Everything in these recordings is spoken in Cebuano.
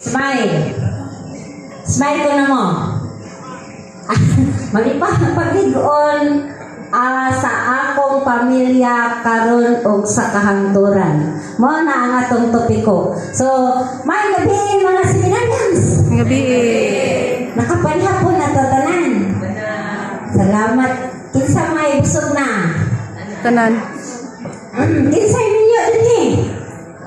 Smile. Smile ko na mo. Malipa pag-igoon sa akong pamilya karon og sa kahangturan. Mao na ang atong topiko. So, may gabi, mga seminarians. Gabi. Nakapanihapon na to tanan. Salamat. Kinsa may busog na? Tanan. Kinsay minyo dinhi?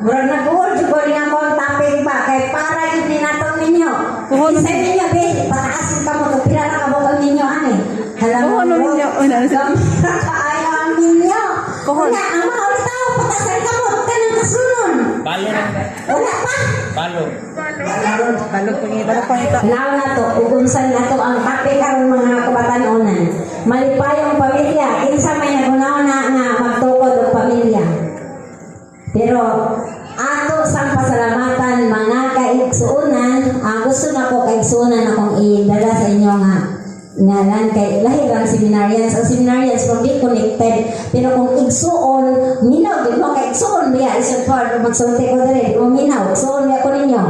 Murag nag-uol jud ko ning akong topic ba kay para jud ni natong minyo. Puhon. Kinsay minyo be? Pataasin ka mo pila na ka ang minyo ani. Hala. Puhon no minyo. Uy, na- Gamay kaayo ang minyo. Puhon. Una, ang mga ulitaw, pataasan ka mo kanang kasunon. Balo na. Wala pa. Balo. Balog pangita. Balog pangita. Now na to, ug unsa na to ang topic karon, mga kabatan-onan. Malipayong pamilya, kinsa may naghuna nga magtukod og pamilya? Pero ato sang pasalamatan, mga kaigsuonan, ang gusto na ko kaigsuonan akong idala sa inyo nga ngalan kay lahi lang seminarians. Ang seminarians kung di connected, pero kung igsuon, minaw di mo kay igsuon biya isang part magsulti ko diri, di mo minaw, igsuon biya ko ninyo.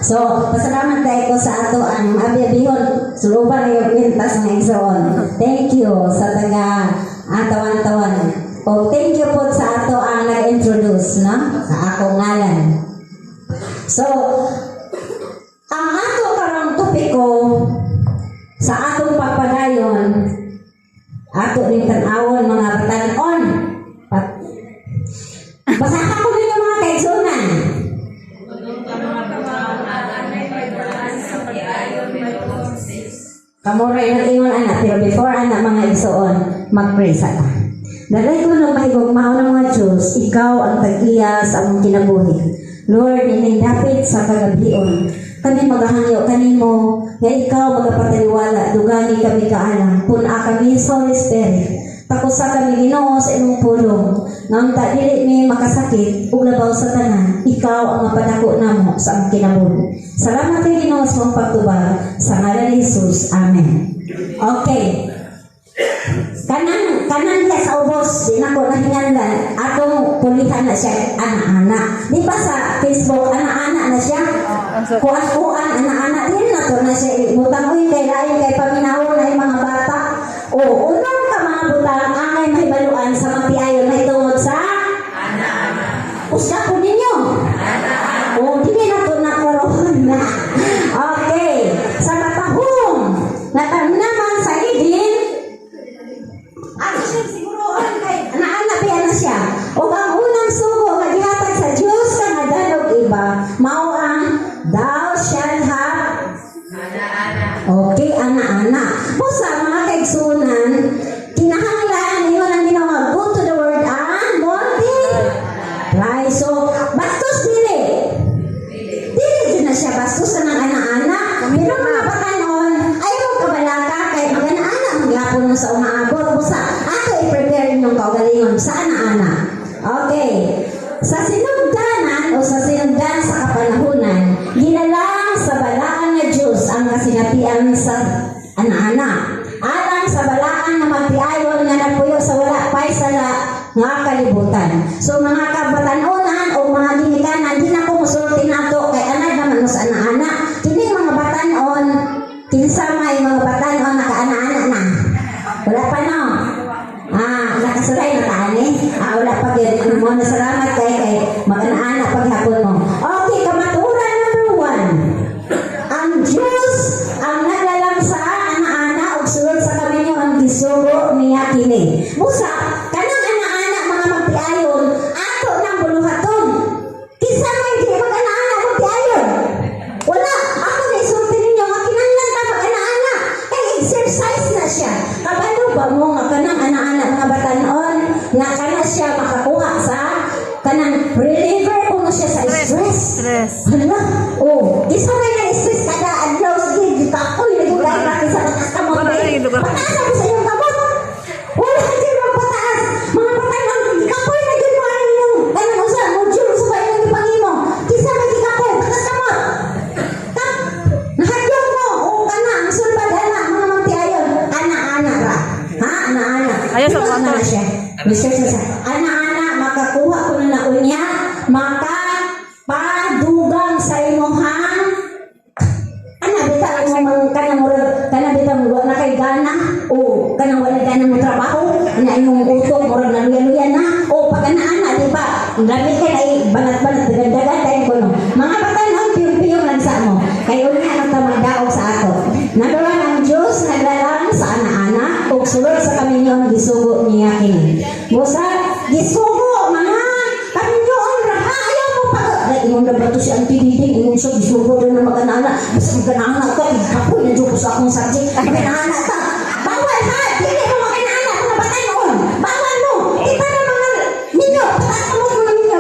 So pasalamat kay ko sa ato ang abi-abihon suluban na yung kwintas ng igsuon. Thank you sa taga tawan-tawan. O thank you po sa ato ang nag-introduce, no, sa akong ngalan. So ang ato karong topiko sa atong pagpadayon, ato ning tan-awon, mga batan-on. Basahan ko ninyo, mga kaigsunan. Kamo ray nag-ingon ana, pero before ana, mga igsoon, mag-pray sa ta. Dalay ko ng mahigugmao ng mga Diyos, ikaw ang tag-iya sa among kinabuhi. Lord, ining dapit sa kagabion, kami magahangyo kanimo nga ikaw magapataliwala, dugani kami kaalam, pun-a kami sa Holy Spirit. Takusa kami, Ginoo, sa imong pulong. Nga unta dili mi makasakit ug labaw sa tanan, ikaw ang mapadako namo sa among kinabuhi. Salamat kay Ginoo sa imong pagtubag. Sa ngalan ni Jesus. Amen. Okay. Kanang diya sa ubos, di na ko nahinganlan, atong pulihan na siya ana-ana. Di ba sa Facebook, ana-ana na siya? Kuan-kuan, ana-ana, din na to na siya. Butang, uy, kay lain, kay paminawon na yung mga bata. O, unang ka mga butang, angay mahibaluan sa magpiayon na itungod sa? Ana-ana. Usga po ninyo. O, dili na to na corona. Okay. Sa matahong, naman sa Eden, ano siya siguro kay ana-ana biya na siya. O ang unang sugo nga gihatag sa Dios kang Adan ug Eva, mao ang "Thou shall have." Okay, ana-ana. Busa, mga kaigsunan, kinahanglan ingon ang Ginoo nga go to the world and multiply. So, bastos dili. Dili jud na siya bastos sa ng ana-ana. Pero mga batanon, ayaw mo kabalaka kay mag-ana-ana magyapon mo sa umaabot. Busa, ato i-prepare inyong kaugalingon sa ana-ana. Okay. Sa sinugdanan o sa sinugdan sa kapanahunan, ginalang sa balaan nga Diyos ang kasinapian sa ana-ana. Alang sa balaan nga magpiayon nga napuyo sa wala pa'y sala nga kalibutan. So mga kabatanunan o mga ginikanan, di na ko musulti nato kay anad naman mo sa ana-ana. Kini mga batanon, kinsa may mga batanon naka-ana-ana na? Wala pa, no? Ah, nakasulay na taani? Ah, wala pa gyud. Mo na salamat kay mag-ana-ana paghapon mo. Okay, kamaturan number 1. Ang Diyos ang naglalang sa ana-ana ug sulod sa kaminyo ang gisugo niya kini. Busa, kanang ana-ana mga magpiayon, ato nang buluhaton. Kinsa may di mag-ana-ana magpiayon? Imong kanang murag kanang bitang wa na kay gana o kanang wala gana mo trabaho na imong utong murag naluya-luya na o pag ana-ana, di ba? Lami kay ay banat-banat, dagan-dagan tayo kuno. Mga batanon, piyong-piyong lang sa mo. Kay unya ang tamang sa ato. Number one, ang Diyos naglalang sa ana-ana ug sulod sa kaminyoon gisugo niya kini. Busa gisugo, mga kaminyoon ra ha, ayaw mo pag ay, ingon na ba to si Auntie Diding, ingon siya gisugo daw na mag-ana-ana. Basta mag-ana-ana ka, kapoy na jud ko sa akong subject. Mag-ana-ana ka. Bawal ha, dili mo mag-ana-ana mga batanon. Bawal mo. Kita na mga minyo, pataas mo mga minyo.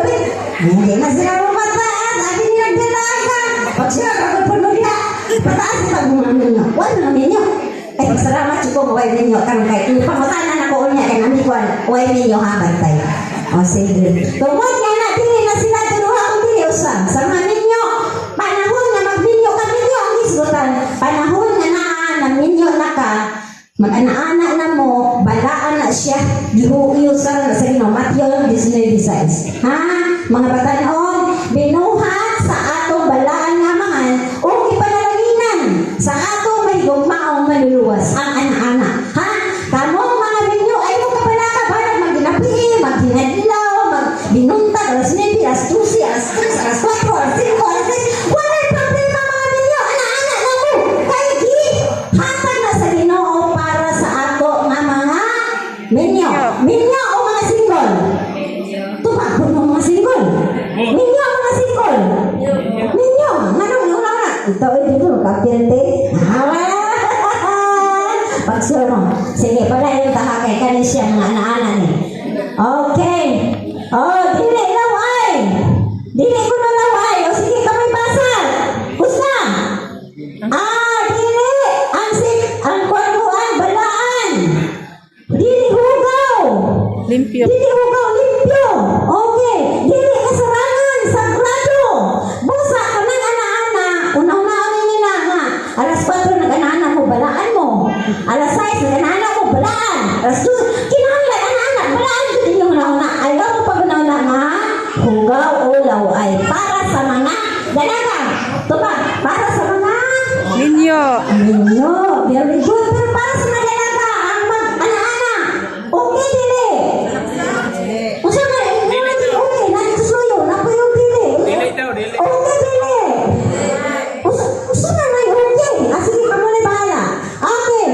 Hindi na sila mo pataas, abi nila dalaga. Pag sila kagapon niya, pataas na mga minyo. Wala mga minyo. Ay, salamat ko way minyo karon kay pangutana na ko unya kay nami kuan way minyo ha, bantay. O sige. Tungod nga na dili na sila duha kung dili usa. Sa mga minyo, panahon nga magminyo ka, minyo ang hisgutan. Panahon nga naa na minyo na ka, mag-ana-ana na mo, balaan na siya, gihuyo sa sa Ginoo. Matthew 19:6. Ha? Mga batanon, binuhat sa atong balaan nga Amahan ug ipanalanginan sa atong may gugmaong Manluluwas ang ana-ana. Ha? Kamo mga minyo ay mo kabalaka barag magginapii, maghinadlaw, magbinuntag, alas 9, alas 12, alas 3, alas 4, alas 5, alas 6. Walay problema, mga minyo, ana-ana na mo. Kay gi hatag na sa Ginoo para sa ato nga mga minyo. Minyo o mga single? Tubag po mga single. Minyo o mga single? Minyo. Nganong una una? Ito ay dito kapirte. Ah! Pag-sure mo. Sige, pala yung tahakay kani siya mga ana-ana ni. Okay. Oh, dili laway. Dili ko na laway. O sige, kamay basal. Usa. Ah, dili. Ang sik, ang kwartuan, balaan. Dili hugaw. Limpyo. Dili hugaw, limpyo. Okay. Dili kasarangan, sagrado. Busa ka ng ana-ana, una-unaan nila nga. Alas 4 nag-ana-ana mo, balaan mo. Alas 6 nag-ana-ana mo, balaan. Alas 2, kinahanglan ana-ana, balaan jud inyong una-una. Ayaw mo pag una-una nga, hugaw o laway. Para sa mga dalaga. Ito ba? Para sa mga Minyo. Minyo, very good. Pero para sa mga dalaga, ang mag-ana-ana, okay dili. Unsa man, eh, dili okay, nandito suyo, napo yung dili. Dili daw, dili. Okay dili. Unsa unsa man may okay? Ah, sige, kamo na bahala. Okay.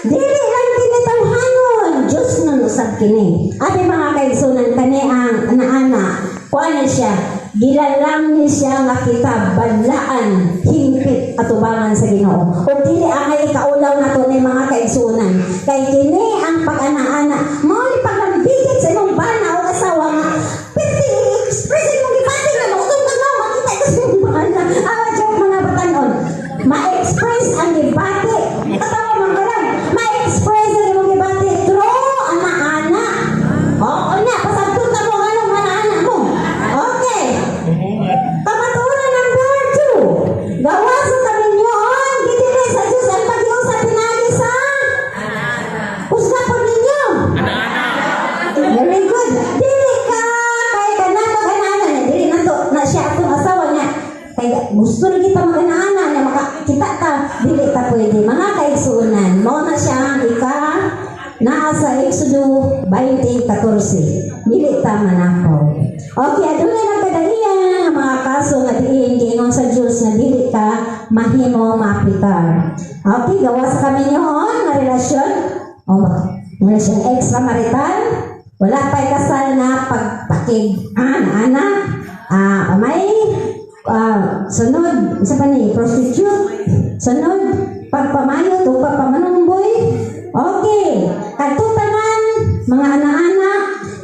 Dili lang tinatawhanon. Diyos na usab kini. Abi mga kaigsunan, kani ang ana-ana. Kuan na siya, gilalang ni siya nga kita balaan hingpit atubangan sa Ginoo. Ug dili angay ikaulaw nato ni mga kaigsunan. Kay kini ang pag-ana-ana, mao ni paglambigit sa imong bana o asawa nga pwede i-express imong gibati nga mautong ka na makita ka sa imong bana. Ah, joke, mga batanon. Ma-express ang gibati. Katawa man ka lang. Ma-express ang imong gibati through ana-ana. Oo na, pasagtong ka mo anong ana-ana mo. Okay. Kamatuoran number 2. Gawa sa kaminyoon, gidili sa Diyos ang pag-iusa pinagi sa Usga po ninyo. Very good. Dili ka kay kanang mag-ana-ana niya. Dili na to na siya atong asawa niya. Kay gusto rin kita mag-ana-ana niya makakita ta. Dili ta pwede. Mga kaigsuonan, mao na siya ang ika naa sa Exodo 20:14. Dili ta manakaw. Okay, adunay nagkadalian nga mga kaso nga diin giingon sa Dios nga dili ka mahimo maaplikar. Okay, gawa sa kaminyoon nga relasyon o relasyon extramarital, wala pa'y kasal na pagpakig ana ah may sunod isa pa ni prostitute, sunod pagpamayot o pagpamanumboy. Okay, kadto tanan mga ana-ana,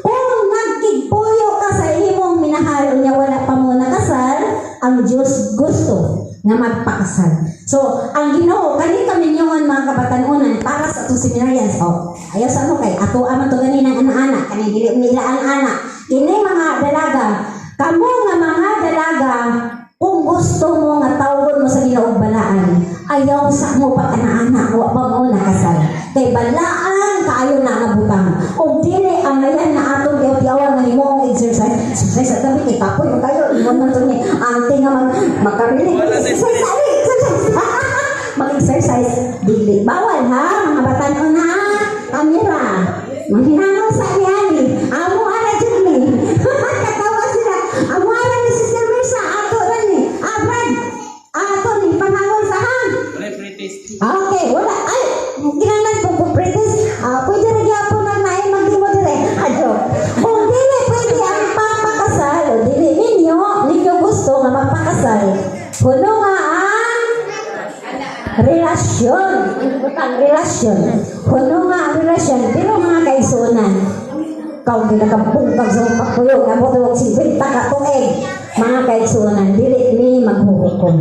kung nagkigpuyo ka sa imong minahal unya wala pa mo nakasal, ang Diyos gusto nga magpakasal. So, ang Ginoo kani kaminyoon, mga kabatanunan, para sa atong seminarians. Oh, ayaw sa mo kay ato aman to gani ng ana-ana kani dili nila ang ana. Kini mga dalaga, kamo nga mga dalaga, kung gusto mo nga tawgon mo sa Ginoo og balaan, ayaw sa mo pag ana-ana wa pa mo nakasal. Kay balaan kaayo na nga butang. Ug dili ang ngayan na atong giyaw-yawan nga himuong exercise. Exercise sa gabi kay kapoy man kayo ingon man to ni ante nga mag makarili. Exercise ali, exercise. Relasyon. Ang relasyon. Kuno nga ang relasyon, pero mga kaigsuonan, kau ginakabungkag sa pagpuyong, abot og 50 ka tuig. Mga kaigsuonan, dili ni maghuhukom.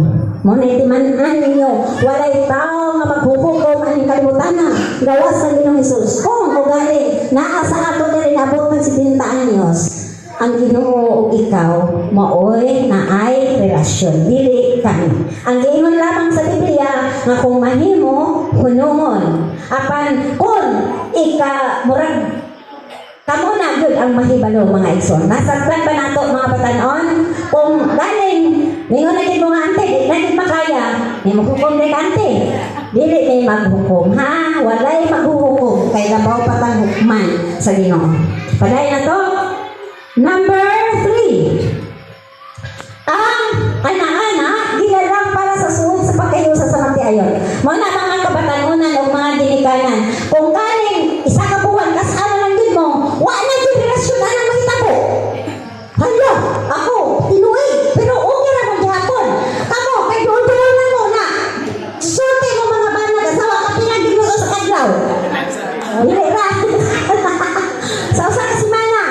Mao na timan-an ninyo, walay tao nga maghuhukom aning kalibutan na gawas sa Ginoong Hesus. Kung ugali naa sa ato diri abot ng 70 anyos, ang Ginoo ug ikaw maoy naay relasyon, dili kami. Ang giingon lamang sa Biblia nga kung mahimo, hunungon. Apan kung ika murag kamo na gyud ang mahibalo, mga igsoon. Nasaktan ba nato, mga batanon? Kung galing, ningon na gyud mo nga, "Ante, di na gyud makaya," ni maghukom ni ante. Dili may maghukom, ha? Walay maghuhukom kay labaw pa tang hukman sa Ginoo. Padayon na to. Number 3. Ang ana-ana, gilalang para sa suod sa pagkayusa sa magtiayon. Mao na, mga kabatanunan o mga ginikanan, kung galing isa ka buwan, kas-an lang gyud mo, wa na gyud relasyon anang mahitabo. Hala, ako, tinuig, pero okay ra man gihapon. Kamo, kay duol-duol na mo na. Sulti mo mga banag, asawa ka pinagin mo sa kadlaw. Dili ra. Sa usa ka semana.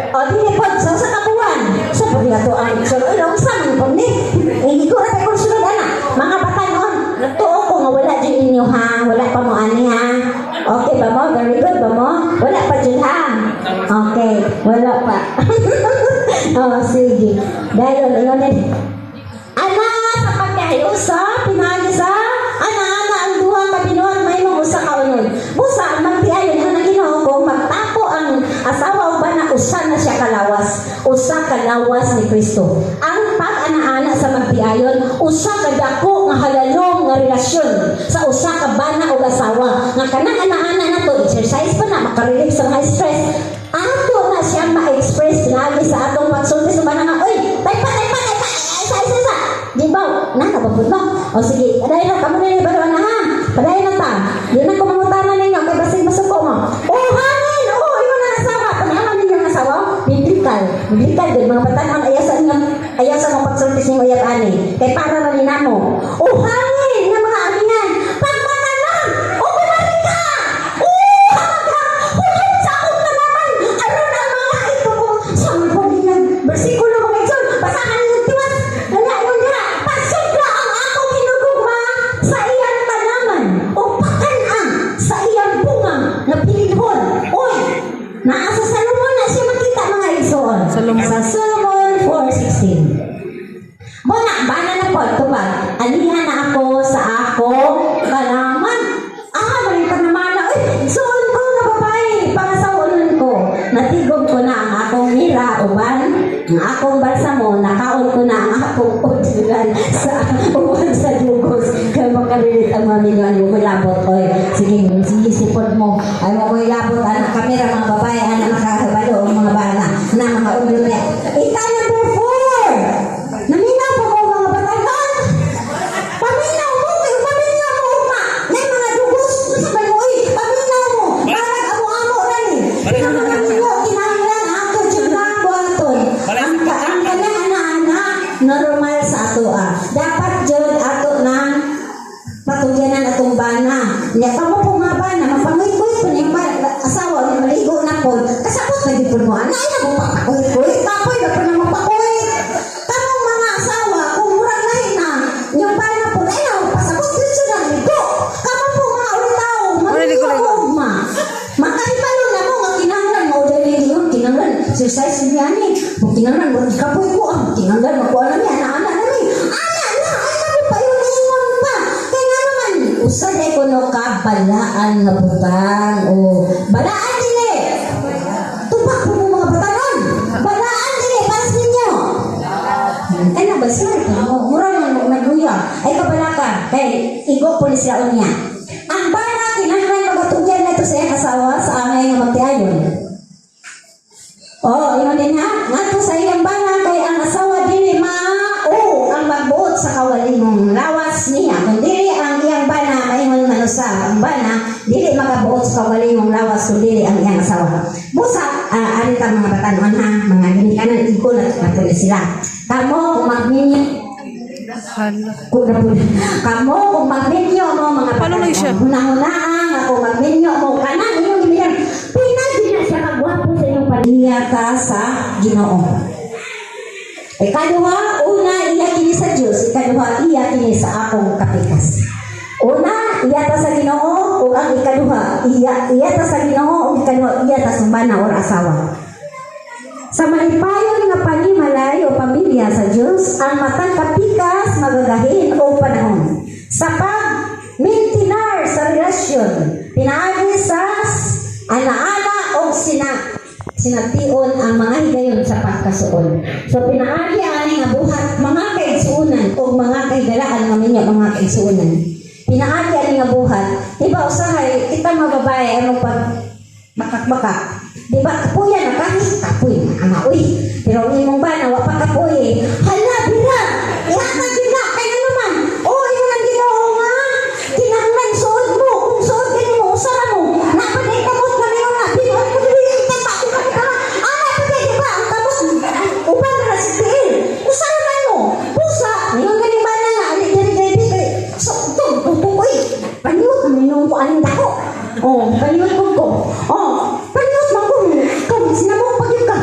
O dili pod sa usa ka buwan. Sa paglato ang so ilo unsa man pud ni? Hindi ko ra kay sunod ana. Mga batanon, nagtuo ko nga wala jud ninyo ha, wala pa mo ani ha. Okay ba mo? Very good ba mo? Wala pa jud ha. Okay, wala pa. Oh, sige. Dahil ingon ni Ana sa pagkahayusa, pinaagi sa ana-ana ang duha ka binuhat mahimong usa ka unod. Busa ang magtiayon ang Ginoo kung magtapo ang asawa o bana, usa na siya kalawas, usa ka lawas ni Kristo. Ang pag-ana-ana sa magtiayon, usa ka dako nga halalong nga relasyon sa usa ka bana o asawa. Nga kanang ana-ana nato, exercise pa na, makarelieve sa mga stress. Ato na siya ma-express pinaagi sa atong pagsulti sa bana nga, "Oy, taypa, taypa, taypa, isa, isa, isa." Di ba? Nakapapud ba? O sige, padayon na, kamo na yung na ha. Padayon na ta. Di na ko mangutana ninyo, kay basig masuko mo. Oh, hangin! Oh, yun ang asawa. Panyaman ninyo ang asawa. Biblical. Biblical din. Mga batanon, ayaw sa inyo, ayaw sa mga pagsulti sa inyong uyab ani. Kay para na rin mo. Oh, hangin! Nga mga aminan. Pagmatanan! O kumarika! Oh, hangga! Huyod sa akong tanaman! Aron ang mga ito ko. Sa mga pagiging bersikulo, mga igsoon. Basahan ninyo tiwas. Wala yun nga. Pasugla ang akong hinugugma sa iyang tanaman o pakan-a sa iyang bunga nga bilinhon. Oy, naa sa Solomon na siya makita, mga igsoon. Solomon. Sa Solomon 4:16. Muna, bana na po, tupag. Alihan na ako sa akong kalaman. Ah, maling panamana. Uy, suon ko nga babae. Pangasawanon ko. Natigom ko na ang akong mira, uban, ang akong balsamo, nakaon ko na ang akong udulan sa uban sa dugos. Kaya makarelate ang mga minyo, ano mo labot. Oy, sige, sige, sipod mo. Ay mo ko'y labot, anak kamera, mga babae, anak nakakabalo, ang mga bana, na mga ulo niya. Ika number 4. Naminaw pa mo, mga batanon. Paminaw mo, kay paminaw mo ugma. Nay mga dugos sa bayoy, paminaw mo. Marag amo-amo ra ni. Pero mga minyo kinahanglan ato jud na buhaton. Ang kanang ana-ana normal sa ato ah. Dapat jud ato nang patugyanan atong bana. Nya kamo po nga bana, mapanguy-kuy po niyang asawa ni maligo na po. Kasabot na gyud po mo ana, ay na mo papakuy-kuy. Kapoy na po na mapakuy. Kamong mga asawa, kung murag lahi na, yung bana po, ay na pasabot gyud siya ng ligo. Kamo po mga ulitaw, Ay, ligo, ligo. ma. Makahibalo na mo nga kinahanglan mo dali yun, kinahanglan exercise niya ni. Kung kinahanglan mo kapoy ko ah, kinahanglan magkuha na niya, ana ana na ni. Ana na, ay kamo pa yun ingon pa. Kay nga naman, usa day kuno ka balaan nga butang o balaan dili. Tupak po mo, mga batanon. Balaan dili para sa ninyo. Ay na ba sila? Mura man mo naguya. Ay kabalaka kay igo po ni sila unya. Ang bana kinahanglan magatugyan na ito sa iyang asawa sa angay nga magtiayon. Oh, ingon din ha. Ngadto sa iyang bana kay ang asawa dili mao ang magbuot sa kaugalingong lawas niya. Kung dili ang iyang bana, maingon man usab ang bana dili makabuot sa kaugalingong lawas kung dili ang iyang asawa. Busa, ari ta, mga batanon ha, mga ginikanan, igo na nato ni sila. Kamo kung magminyo. Hala. Kung na po, kamo, kung magminyo mo, mga Paano lang siya? Hunahunaan, nga kung magminyo mo, kanang inyong gimiyan, pinagi na siya kagwapo sa inyong pamilya ka sa Ginoo. Ikaduha, una, iya kini sa Dios. Ikaduha, iya kini sa akong kapikas. Una, iya ta sa Ginoo, ug ang ikaduha, iya ta sa Ginoo, ug ikaduha, iya ta sa bana or asawa. Sa malipayon nga panimalay o pamilya sa Dios, ang matag kapikas magagahin o panahon. Sa pag mintinar sa relasyon, pinaagi sa ana-ana o sination ang mga higayon sa pagkasuol. So pinaagi ani nga buhat, mga kaigsuonan o mga kahigalaan nga minyo, mga kaigsuonan. Pinaagi ani nga buhat, di ba usahay kita mga babae ano pag bakak-baka? Di ba kapuya na kami? Kapuy na ama, uy. Pero ang imong bana, wa pa kapuy eh. Hala, bira! Ihatag yun na, kaya naman. Oh, imo nang Ginoo nga. Kinahanglan suod mo. Kung suod gani mo, usara mo. Napaday kamot kami nga. Binuot ko dili itang pa ako kamot ka. Ana pa di ba ang kamot uban ra sa tiil. Usara man mo. Pusa, ningon ganing bana nga ali diri diri diri. So, tug tug uy. Paniwot man ninyo ko aning dako. Oh, paniwot ko ko. Oh, paniwot man ko. Kung sinamok pag yun ka.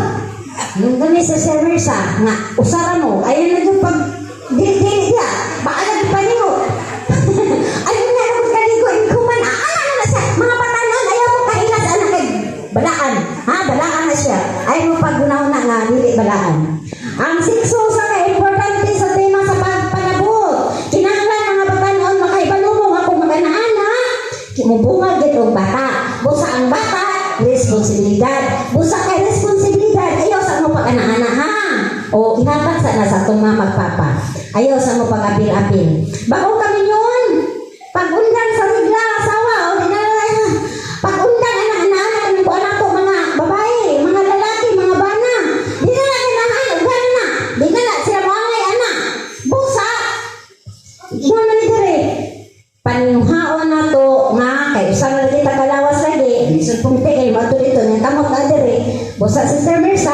Nung gani sa server sa nga usara mo, ayun na yung pag dili dili diya. Baka nagpaniwot. Ayun na ako kaligo, kuman ana na siya. Mga batanon, ayaw mo kaila sa anak kay balaan. Ha, balaan na siya. Ayaw mo pag-una nga dili balaan. Ang sikso sa ka importante sa tema sa pagpanabot. Kinahanglan mga batanon makaibalo mo nga kung maganaan mubungag gid og bata. Busa ang bata, responsibilidad. Busa kay responsibilidad, ayaw sa mo pag-ana-ana ha. O ihatag sa na sa atong mga magpapa. Ayaw sa mo pag-apil-apil. Bago kami yun, pag-undang sa regla, asawa, o di na pag-undang anak-anak, anak ko anak ko, mga babae, mga lalaki, mga bana. Di na na ganahan, ugan na. Di na na sila moangay anak. Busa, ingon man ni dire, paninguhaon na to nga kay usa na lagi kalawas lagi lisod pong kay mato dito nya kamot na dire. Busa, Sister Mirsa,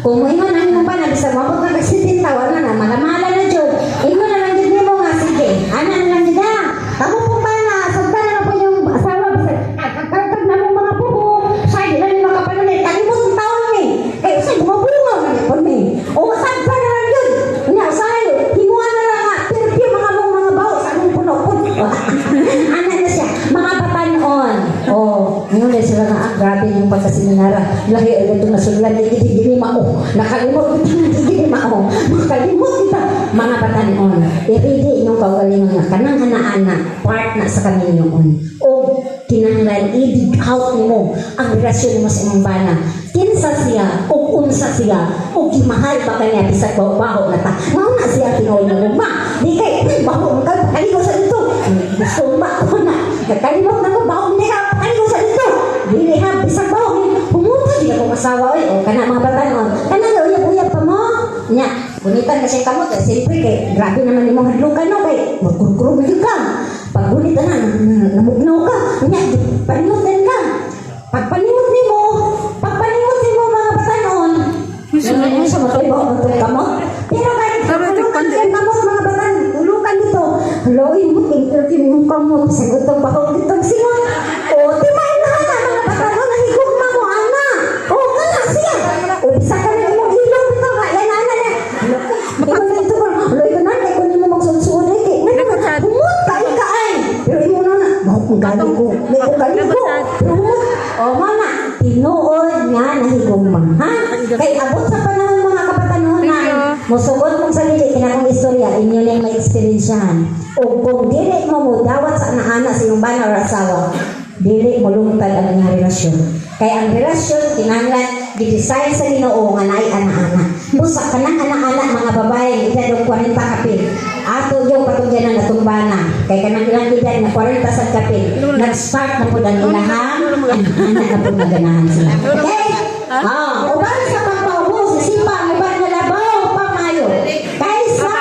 kung moingon ang imong bana bisag moabot na kag 70, wala na malamala na jud, ingon na lang jud nimo nga sige, ana na lang jud ha, kamo pong bana, sagtan na po yung asawa bisag kagkagkag na mong mga bubo sa di na ni makapanulit, kalimot ang taon ni kay usay bumabungaw na ni ni o sagtan na lang jud nya. Usahay himuan na lang nga perfume mga mong mga baho sa among puno. Ana na siya, mga batanon. Oh, ngayon na sila nga, ah, grabe yung pagkaseminara. Lahi agad itong nasunlan, di di di mao. Nakalimot kita, di di mao. Makalimot kita. Mga batanon, i-ready inyong kaugalingon nga kanang ana-ana, part na sa kaminyoon. O kinahanglan i-dig out nimo ang relasyon mo sa imong bana. Kinsa siya o unsa siya o gimahal ba kanya bisag baho na ta. Mao na siya tinuod nga gugma. Di kay baho ka kaligo sa dito. Gusto ba ko na. Nakalimot na ko baho ni ka kaligo sa dito. Dili ha bisag baho ni humuto di ako asawa oy o kana mga batanon. Kana uyab-uyab pa mo. Nya, gunitan na siya kamot. Eh, siyempre kay grabe naman imong hadlukan no kay magkurkurog na jud ka. Pag gunit na, namugnaw ka. Nya, panimot din ka. Pagpanimot nimo mga batanon, ano sa matoy ba matoy kamot? Pero kahit Tama, hulukan kay kamot mga batan, hulukan dito. Haloy mo kay perfume mong kamot, sagot ang baho ditong singot. O, di ba na mga batanon, nahigugma mo ana. O, kana siya. O, bisa ka na imong ilong dito ka, yan ana na. Imo na ito ko, haloy ka na, kay kunin mo magsuod-suod eh. Kay, Nakachat. Humot kayo ka ay. Pero imo na na, baho kong galing ko. May kong galing ko. Pero humot. O, mana, tinuod nga nahigugma, ha? Kay abot sa panahon mga kabatanunan, Thank you. mosugot mong sarili, kinakong istorya, inyo lang may eksperyensyahan. O kung dili mo mo dawat sa anak-anak sa iyong bana or asawa, dili mo lungtad ang inyong relasyon. Kaya ang relasyon, kinahanglan, gidesign sa Ginoo nga naay ana-ana. Busa kanang ana-ana mga babae, edad og 40 kapil. Ato yung patugyanan atong bana. Kay kanang ilang edad na 40 sa kapil, nag-start na pud ang ilahang anak na pud naganahan sila. Okay? Ah, uban sa pagpaubos, isipa ang uban nga labaw pamayo. Kaysa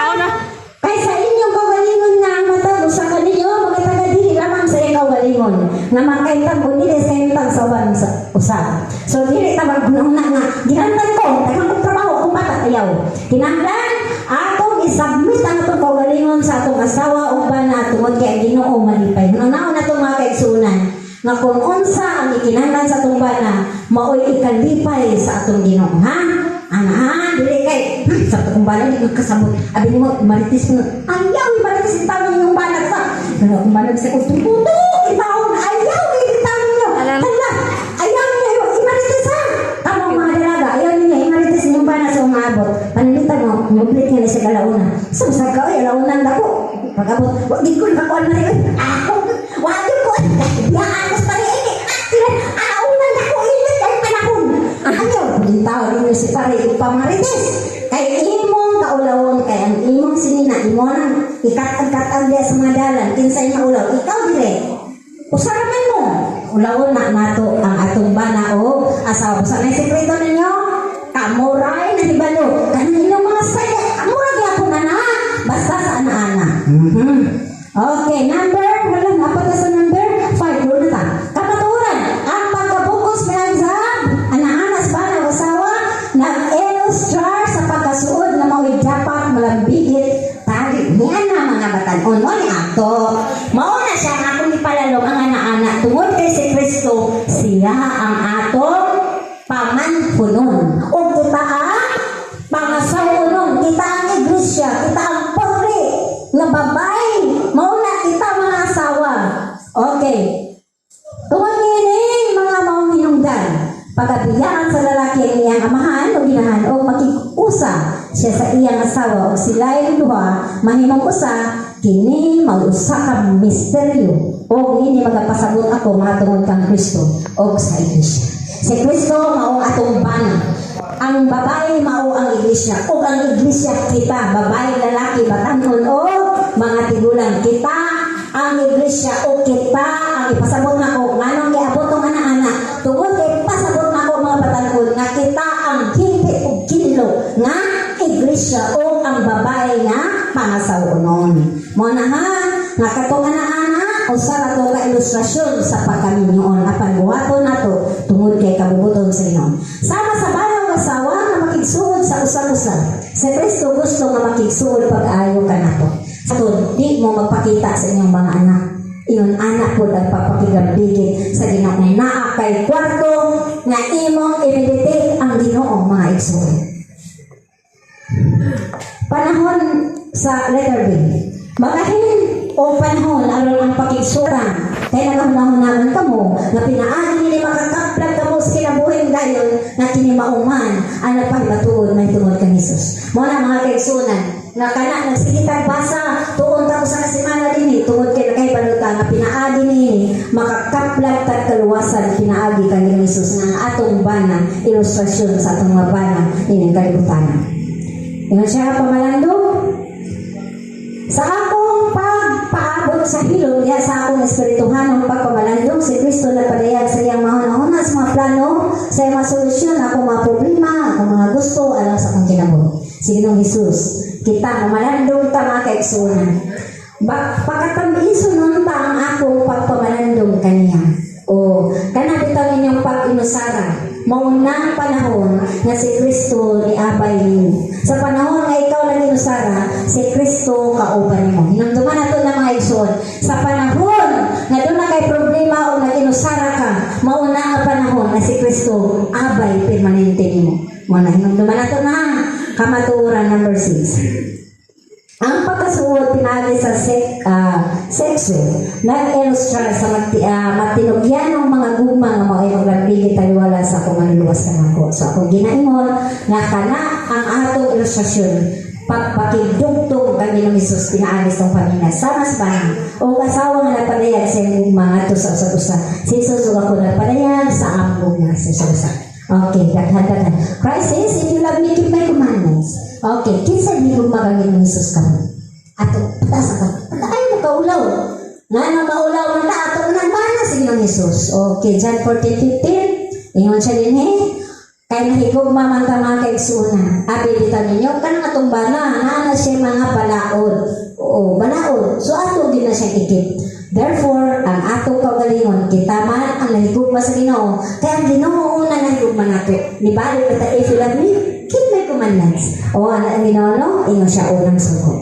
kaysa inyong kaugalingon nga ang matag usa ka ninyo mga taga dili lamang sa iyang kaugalingon nga makaintang o dili sa intang sa uban sa usab. So dili ta maghuna nga gihantan ko daghang kong trabaho akong bata ayaw. Kinahanglan atong I-submit ang atong kaugalingon sa atong asawa o bana tungod kay ang Ginoo malipay. Hunahuna nato, mga kaigsuonan, nga kung unsa ang ikinahanglan sa atong bana, maoy ikalipay sa atong Ginoo, ha? Ana ha, dili kay sa atong bana di ko kasabot. Abi nimo marites mo. Ayaw marites ang inyong bana sa. Pero akong bana bisa ko tuto, itaon ayaw itaon ninyo. Hala, ayaw ninyo imarites ha. Kamo mga dalaga, ayaw ninyo imarites inyong bana sa umaabot. Pananglitan mo, mublit nga ni sa alauna. Sa masag ka, oy, alauna dako. Pag-abot, wa gid ko nakakuan man oy. Ako, wa gid ko. Biyaan ko sa pare eh. Ah, sila, alauna dako init kay panahon. Ano, gintaw ninyo si pare ipamarites. Kay imong kaulawon, kay ang imong sinina, imo nang ikat-ag-kat-ag diya sa mga dalan, kinsay maulaw, ikaw dire. Usara man mo. Ulawon na nato ang atong bana o asawa. Sa may sekreto ninyo, kamuray na hibalo. Kanang inyong mga saya, kamura gyapon na na. Basta sa ana-ana. Okay, number, wala, apat na sa number 5, na ta. Kamatuoran, ang pagkabukos sa ana-ana sa bana o asawa, nag-ilustrar sa pagkasuod nga mao'y dapat malambigit tali niya na mga batan-on mo ni ato. Mao na siya ang akong ipalalong ang ana-ana tungod kay si Kristo, siya ang atong pamanhunon. O kita ang pangasawonon, kita ang iglesia, kita ang pobre nga babae. Mao na kita mga asawa. Okay. Tungod niini mga maong hinungdan, pagkabiyaan sa lalaki ang iyang amahan o ginahan o makig-usa siya sa iyang asawa o sila duha mahimong usa, kini mao usa ka misteryo o ini magapasabot ako mahatungod kang Kristo o sa iglesia. Si Kristo mao atong bana. Ang babae mao ang iglesia o ang iglesia kita, babae, lalaki, batanon o mga tigulang, kita ang iglesia o kita ang ipasabot nako nganong giabot tong ana-ana tungod kay pasabot nako, mga batanon, nga kita ang hingpit ug kinlo nga iglesia o ang babae nga pangasawonon. Mo na ha nga katong ana-ana usa ra to ka ilustrasyon sa pagkaminyoon apan buhaton nato tungod kay kabubuton sa Ginoo. Sama sa bana ug asawa nga makigsuod sa usag-usa. Sa Kristo gusto nga makigsuod pag-ayo kanato. Ato di mo magpakita sa inyong mga anak. Ingon anak po ang pagpakigambigit sa Ginoo. Naa kay kwarto nga imong i-meditate ang Ginoo, mga igsoon. Panahon sa letter B. Magahin o panahon aron ang pakigsuran. Kay nagahunahon kamo nga pinaagi nini makakaplag kamo sa kinabuhing dayon nga kini mauman ang nagpahibatuod may tungod kang Hesus. Mao na, mga kaigsuonan, nga kana nagsigitag basa tuon ta sa kasimana dinhi tungod kay nakahibalo ta nga pinaagi nini makakaplag tag kaluwasan pinaagi kang Hesus nga ang atong bana ilustrasyon sa atong mga bana nining kalibutan. Ingon siya, pamalandong sa akong pagpaabot sa hilom diha sa akong espirituhanong pagpamalandong, si Kristo nagpadayag sa iyang mahuna-huna, sa mga plano, sa iyang mga solusyon, akong mga problema, akong mga gusto, alang sa akong kinabuhi. Si Ginoong Hesus, kita mamalandong ta, mga kaigsuonan. Ba, pagkatamiso nun ta ang akong pagpamalandong kaniya. O, kana bitaw inyong pag-inusara, maunang panahon nga si Kristo niabay nimo. Sa panahon nga ikaw lang inusara, si Kristo kauban nimo. Hinumduman nato na, mga igsoon. Sa panahon nga duna kay problema o nag-inusara ka, mauna nga panahon nga si Kristo abay permanente nimo. Mao na hinumduman nato na kamatuoran number 6. Ang pagkasuod pinaagi sa sekso nag-ilustrar sa matinugyanong mga gugma nga mao'y maglambigit taliwala sa akong manluluwas kanako. So akong ginaingon nga kana ang atong ilustrasyon, pagpakigdugtong kang Ginoong Hesus pinaagi sa pamilya sama sa bana o asawa nga nagpadayag sa iyong gugma ngadto sa usag-usa. Si Jesus ug ako nagpadayag sa among gugma sa usag-usa. Okay, daghan daghan. Christ says, "If you love me, keep my commandments." Okay, kinsa ni gugma kang Ginoong Hesus karon? Ato, pataas ka. Ay mo kaulaw. Nga na maulaw man ta ato nang bana sa Ginoong Hesus. Okay, John 14:15. Ingon siya din eh. Kay nahigugma man ta, mga kaigsuonan. Abi bitaw ninyo kanang atong bana, naa na siya mga balaod. Oo, balaod. So ato gid na siyang i-keep. Therefore, ang atong kaugalingon, kita man ang nahigugma sa Ginoo, kay ang Ginoo una nahigugma nato. Nibalik ta, "If you love me, keep my commandments." Commandments. O, ano ang Ginoo, no? Ingon siya, unang sugo.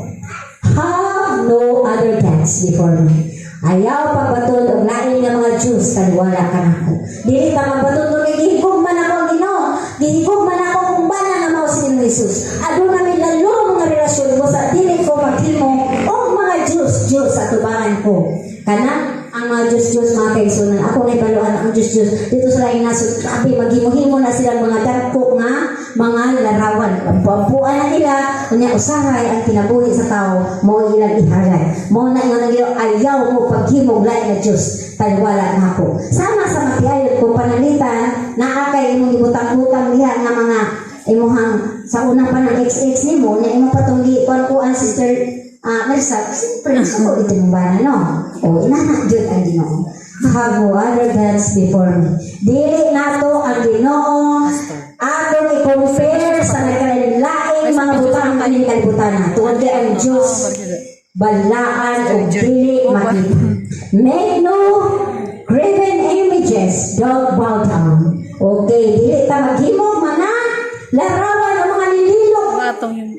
"Have no other gods before me." Ayaw pagbaton og lain nga mga Diyos taliwala kanako. Dili ta magbaton kay gihigugma nako ang Ginoo. Gihigugma nako akong bana nga mao si Ginoong Jesus. Aduna mi lalom nga relasyon ko sa dili ko maghimo og mga Diyos Diyos sa tubangan ko. Kana ang mga Diyos Diyos, mga kaigsunan, ako nahibaluan ang Diyos Diyos dito sa laing nasod, grabe maghimo-himo na silang mga dagko nga mga larawan. Ampu-ampuan na nila, unya usahay ang kinabuhi sa tao mao ilang ihalad. Mao na ingon ang Ginoo, ayaw mo paghimog lain nga Diyos taliwala nako. Sama sa matiayod ko pananglitan naa kay imong gibutang-butang diha nga mga imuhang sa unang pa ng XX nimo nya imo patong gi kuan, Sister. Ah, Marisa, siyempre, suko ito ng bana, no? O, inana, jud ang Ginoo. "Have no other gods before me." Dili nato ang Ginoo atong i-compare sa nagkalain mga butang aning kalibutan. Tungod kay ang Diyos balaan o dili makita. "Make no graven images, don't bow down." Okay, dili ta maghimo mga larawan o mga nililog. Atong yung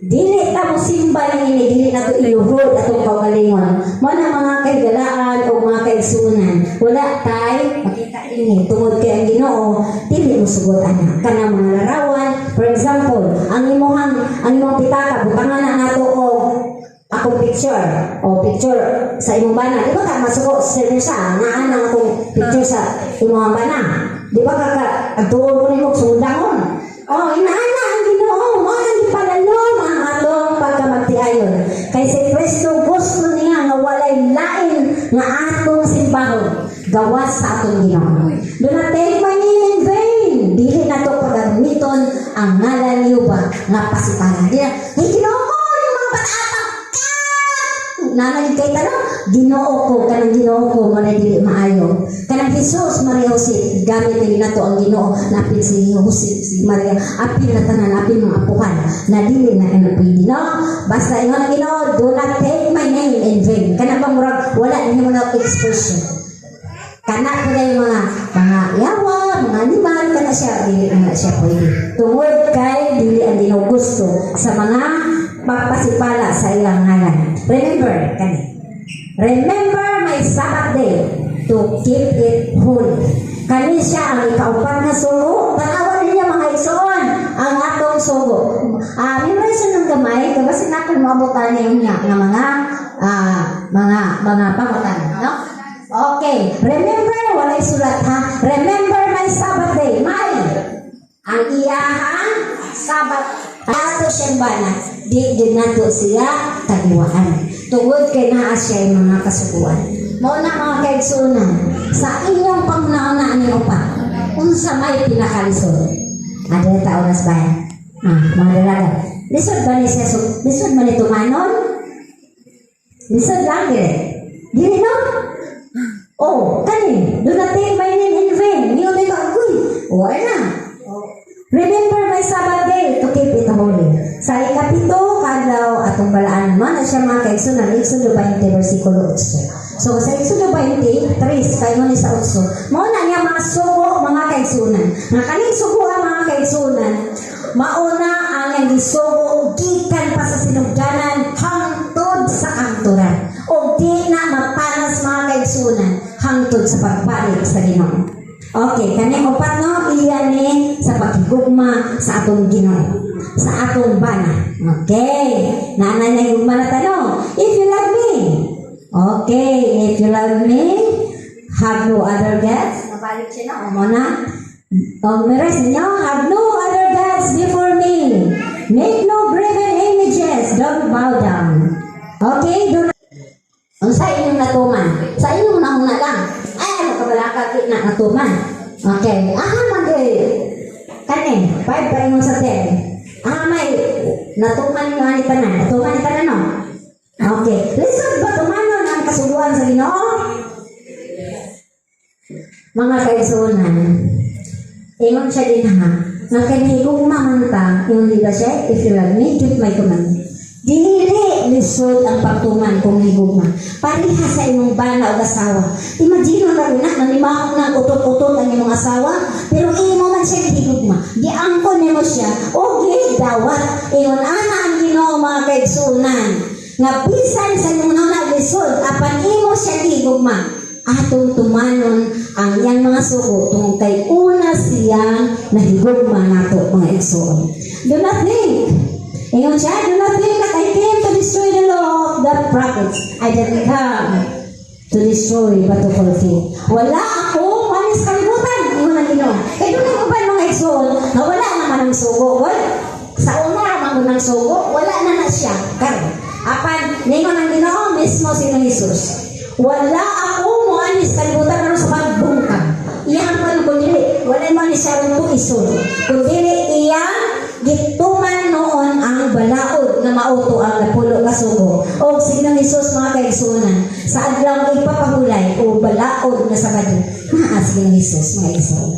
Dili ta mo simba ng ini, dili na to iluhod atong kaugalingon. Mo na mga kaigalaan o mga kaigsunan, wala tay makita ini tungod kay ang Ginoo dili mo sugot ana kanang mga larawan. For example, ang imong pitaka butangan na nato og akong picture o picture sa imong bana. Di ba ka masuko sa sa naa nang akong picture sa imong bana? Di ba ka adtuon ko nimo sundangon? Oh, inaana ang Ginoo mo nang gipalalom ang atong pagkamagtiayon. Kay si Kristo gusto niya nga walay lain nga atong simbahon gawas sa atong Ginoo. "Do not take my name in vain." Dili nato pagamiton ang ngalan niyo ba nga pasitalan. Di na, "Hey, Ginoo ko, yung mga bata ka!" Nanay kay tanong, Ginoo ko, kanang Ginoo ko, mo na dili maayo. Kanang Jesus, Maria Jose, gamit nila nato ang Ginoo, napil si Jose, si Maria, apil na tanan, apil mga apuhan, na dili na ano pwede, no? Basta ingon ang Ginoo, "Do not take my name in vain." Kana bang murag, wala nimo na expression. Kana po na yung mga yawa, mga animal, kana siya, dili na siya pwede. Tungod kay dili ang Ginoo gusto sa mga pagpasipala sa ilang ngalan. Remember, kani. "Remember my Sabbath day to keep it holy." Kani siya ang ikaupat nga sugo. Tanawa ninyo, mga igsoon, ang atong sugo. Ah, memorize ng gamay, kay basin ako moabutan niyo nga nga mga pangutan, no? Okay, remember, walay sulat ha. "Remember my Sabbath day." My ang iyahang Sabbath. Ato siyang bana, di din nato siya kaliwaan. Tungod kay naa siya yung mga kasuguan. Mao na, mga kaigsunan, sa inyong panghuna-huna ni upat, unsa may pinakalisod? Ada ta oras ba? Ah, mga dalaga. Lisod ba ni siya? Lisod ba ni tumanon? Lisod lang dire. Dili, no? Oh, kani, "Do not take my name in vain." Niyo di ka, uy, oh, ay na. Oh. "Remember my Sabbath day to keep it holy." Sa ikapito kadlaw atong balaan mo na siya, mga kaigsunan, Exodo 20 versikulo 8. So sa Exodo 20, 3 kay mo ni sa 8. Mao na niya mga sugo, mga kaigsunan. Nga kaning sugo ang mga kaigsunan, mauna ang gisugo gikan pa sa sinugdanan hangtod sa kamturan. O di na mapanas, mga kaigsunan, hangtod sa pagbalik sa Ginoo. Okay, kani upat, no, iya ni sa paghigugma sa atong Ginoo, sa atong bana. Okay, nanay na higugma na tanong. If you love me. Okay, if you love me, have no other gods. Nabalik siya na, mo na. O, meron ninyo, "Have no other gods before me. Make no graven images. Don't bow down." Okay, do not. Unsa inyong natuman? Sa inyong nauna lang. Ay, ano ka balaka na natuman? Okay. Aha, man di. Kani, 5 pa ingon sa 10. Aha, may natuman ninyo ani tanan. Natuman ni tanan, no? Okay. Lisod ba tumanon ang kasuguan sa Ginoo? Mga kaigsuonan, ingon siya din ha, nga kay nahigugma man ta, ingon di ba siya, "If you love me, keep my commandment." Dili lisod ang pagtuman kung higugma. Pareha sa imong bana o asawa. Imagine na rin na nanimahok ng utot-utot ang imong asawa, pero imo man siya higugma. Giangkon nimo siya o gidawat. Ingon ana ang Ginoo, mga kaigsuonan. Nga bisan sa imong na lisod, apan imo siya gihigugma, atong tumanon ang iyang mga sugo tungod kay una siyang nahigugma nato, mga igsoon. Do not think. Ingon siya, "Do not think that I came to destroy the law of the prophets. I didn't come to destroy but to fulfill." Wala ako manis kalibutan. Ingon ang Ginoo. Kay dunay uban, mga igsoon, nga wala naman ang sugo. Wala. Sa una man ang sugo, wala na na siya. Karon. Apan, ningon ang Ginoo mismo si Jesus. Wala ako moanis kalibutan aron sa pagbungkag. Iyang man kundi wala man ni siya aron tuison. Kundi iyang gituman noon ang balaod nga mao to ang napulo ka sugo. O sige ng Jesus, mga kaigsuonan, sa adlaw ipapahulay o balaod nga Sabado, naa si ng Jesus, mga igsoon.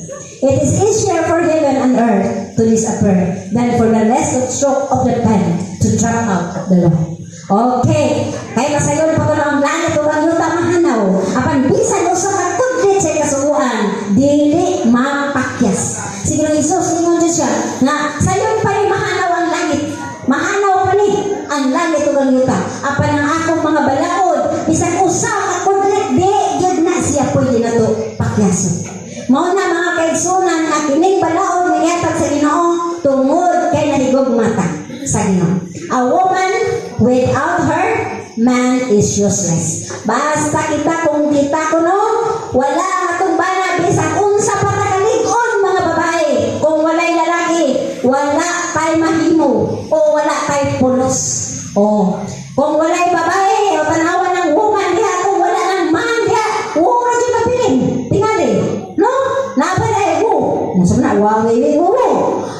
It is easier for heaven and earth to disappear than for the least stroke of the pen to drop out of the law. Okay. Kay masayon pa kuno ang langit ug ang yuta mahanaw. Apan bisan usa ka kudlit sa kasuguan, dili mapakyas. Sige Jesus, ingon jud siya nga sayon pa ni mahanaw ang langit. Mahanaw pa ni ang langit ug ang yuta. Apan ang akong mga balaod, bisan usa ka kudlit, di gyud na siya pwede nato pakyason. Mao na, mga kaigsunan, nga kining balaod nga gihatag sa Ginoo tungod kay nahigugma ta sa Ginoo. A woman without her man is useless. Basta kita kung kita kuno wala ang atong bana, bisan unsa pa ta kalig-on, mga babae, kung walay lalaki, wala tay mahimo o wala tay pulos. O kung walay babae o tanawa ng woman diha, kung wala ng man diha, wala jud mabilin. Tingali. No? Napa na wo. Musa na wa wi wo.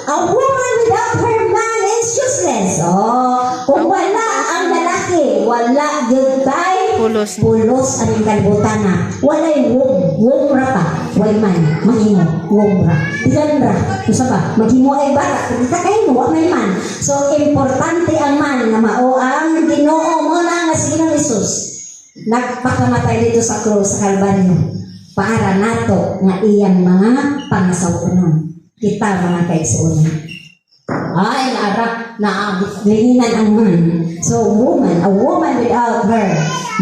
A woman without her man is useless. Oh, kung wala ang lalaki, wala gyud tay Pulos. Pulos ang kalibutan na. Walay womb, womb ra pa. Way man, mahimo, womb ra. Tigan ra. Usa pa, maghimo ay bata, kita kay mo, wa may man. So importante ang man nga mao ang Ginoo mo na nga si Ginoong Jesus. Nagpakamatay dito sa krus sa Kalbaryo para nato nga iyang mga pangasawonon. Kita, mga kaigsuonan. Ay, naara, na linginan ang man. So, woman, a woman without her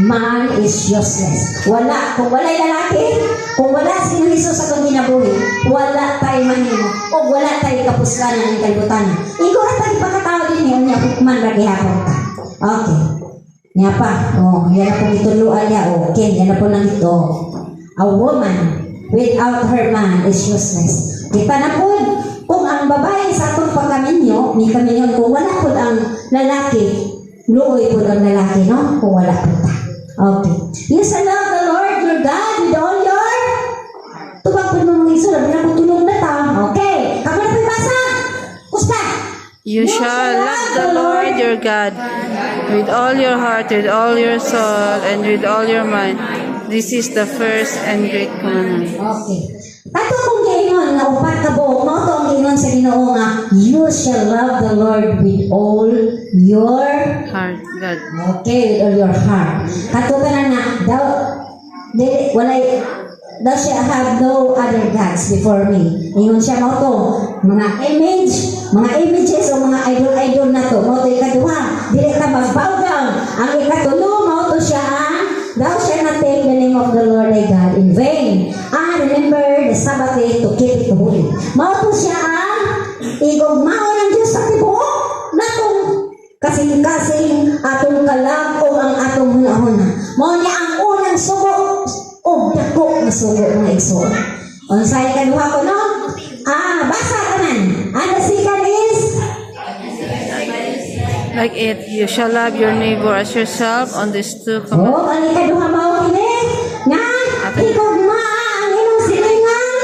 man is useless. Wala, kung walay lalaki, kung wala si Jesus sa atong kinabuhi, wala tayo mahimo, o wala tayo kapuslanan ng kalibutan. Ikaw ra tayo pagkatao din niya, niya hukman ra gihapon ta. Okay. Niya pa, oh, yan na pong ituluan niya, okay, yan na po nang ito. A woman without her man is useless. Kita na po, kung ang babae sa atong pagkaminyo, ni kaminyo, kung wala po ang lalaki, luoy po ang lalaki, no? Kung wala po ta. Okay. You shall love the Lord your God with all your. Tubag po mo mga iso, labi na kung tulog na ta. Okay. Ako na po basa. Kusta. You shall love the Lord your God with all your heart, with all your soul, and with all your mind. This is the first and great commandment. Okay. Kato kong giingon nga upat ka buok, mao to ang giingon sa Ginoo nga you shall love the Lord with all your Heart, God. Okay, with all your heart. Kato ka na na thou dili walay thou shall have no other gods before me. Ingon siya mao to mga image, mga images o mga idol-idol na to. Mao to ikaduha, dili ka mag-bow down. Ang ikatulo, mao to siya ang thou shalt not take the name of the Lord thy God in vain. And remember the Sabbath day to keep it holy. Mao to siya ang igugmaon ng Diyos sa tibuok natong kasing-kasing, atong kalag o ang atong hunahuna. Mao niya ang unang sugo o dako nga sugo, mga igsoon. Unsay kaduha ko, no? Ah, basa tanan. And the second is Like it, you shall love your neighbor as yourself. On these two commandments. Oh, ang ikaduha mao kini nga igugma ang imong silingan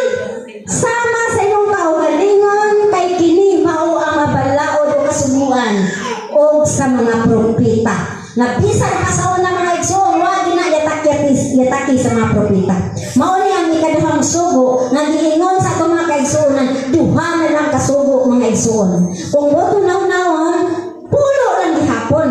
sama sa imong kaugalingon, kay kini mao ang mabalaod o kasuguan og sa mga propeta. Na bisan pa sa una, mga igsoon, wa gina yataki yataki sa mga propeta. Mao ni ang ikaduhang sugo nga giingon sa atong mga kaigsuonan, duha na lang kasugo, mga igsoon. Kung boto naw-nawon, pulo lang gihapon.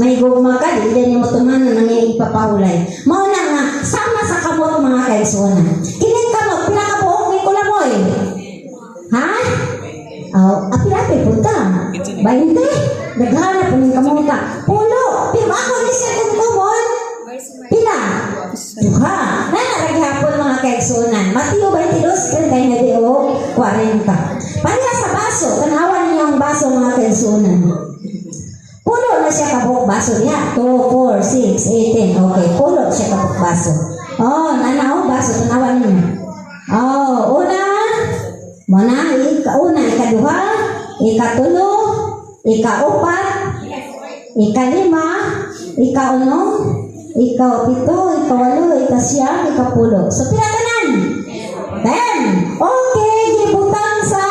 Mahigugma ka, di din mo tumanon ang iyang ipapahulay. Mao na nga, sama sa kamot, mga kaigsuonan. Kining kamot, pila ka buok ni kulamoy? Ha? Oh, api-api punta. 20? Daghan na po ning kamota. Pulo. Pero ako ni siya kung kumon. Pila? Duha. Na naghapon, mga kaigsuonan. Mateo 22, 39 o 40. Pareha sa baso. Tanawan ninyo ang baso, mga kaigsuonan. Pulo na siya kabuok baso niya. 2, 4, 6, 8, 10. Okay, pulo siya kabuok baso. Oh, nana oh, baso. Tanawan ninyo. Oh, una, muna, ikauna, ikaduha, ikatulo, ikaupat, ikalima, ikaunom, ikapito, ikawalo, ikasiyam, ikapulo. So, pila tanan? 10. Okay, gibutang sa.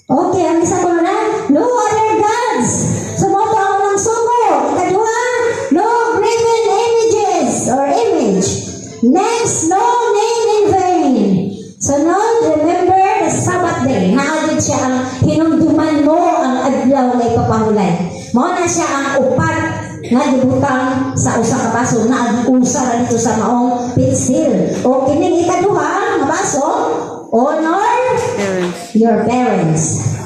Okay, ang isa ko na, no other gods. So, mao to ang unang sugo. Ikaduha, no graven images or image. Next, no name in vain. Sunod, remember the Sabbath day. Naa gyud siya ang hinumduman mo ang adlaw nga ipapahulay. Mao na siya ang upat nga gibutang sa usa ka baso na usa ra dito sa maong pitsil. O kining ikaduha nga baso, honor Parents. Your parents.